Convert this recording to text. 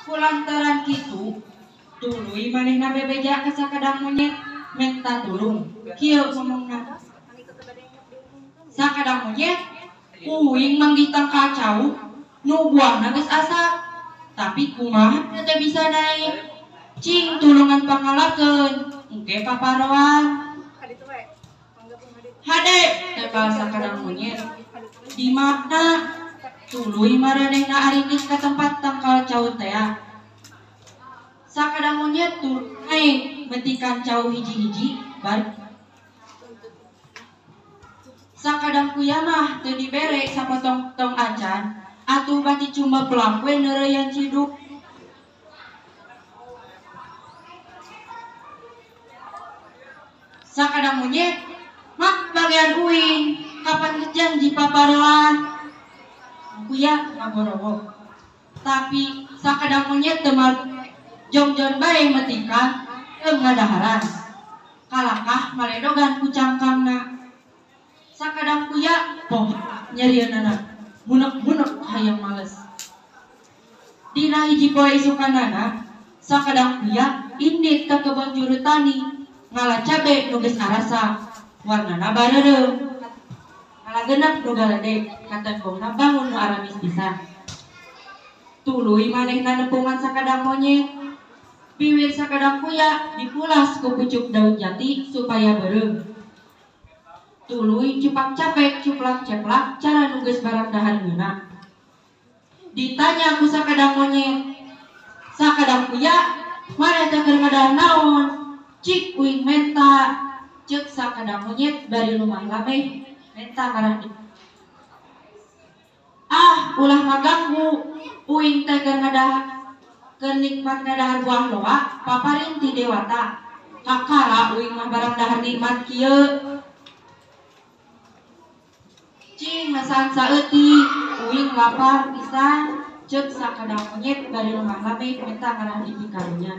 Kulantaran kitu tuluy manehna bebeja ka sakadang monyet menta tulung. Kieu ngomongna. Sakadang monyet uing manggih tangkal cau nu buahna geus asak. Tapi kumaha teu bisa naik. Cing tulungan pangalakeun engke paparoan. Hade tebal sakadang monyet. Di mana tuluy maranehna arindik ka tempat tangkal cau tea. Sakadang monyet turun naik metikan cau hiji-hiji bar. Sakadang kuya mah teu dibere sapotong-potong acan atuh bati cuma pelak we neureuyan ciduk. Sakadang monyet mah bagian uing kapan geus janji paparoan. Kuya ngagorowok. Tapi sakadang monyet teu jongjon bae metikan teu ngadaharan. Kalakah maledogan ku cangkangna. Sakadang kuya poh nyerieunana bunek-bunek hayang males. Dina hiji poe isukanana sakadang kuya indit ka kebon juru tani ngala cabe nu geus arasa warnana bareureum. Ngala genep nu galede katembongna bangun nu aramis pisan. Tuluy manehna nepungan sakadang monyet. Biwir sakadang kuya dipulas ku pucuk daun jati supaya beureum. Tuluy cupak capek cuplak ceplak cara nu geus barang dahar ngeunah. Ditanya ku sakadang monyet, sakadang kuya maneh teh keur ngadahar naon? Cik uing menta. Ceuk sakadang monyet bari lumah lameh menta ngarah di. Ah ulah ngaganggu uing teh keur ngadahar keur nikmat ngadahar buah loa paparin ti dewata. Kakara uing mah barang dahar nikmat kieu. Cing masaan saeutik uing lapar pisan. Ceuk sakadang monyet bari lumah lameh menta ngarah di pikarunya.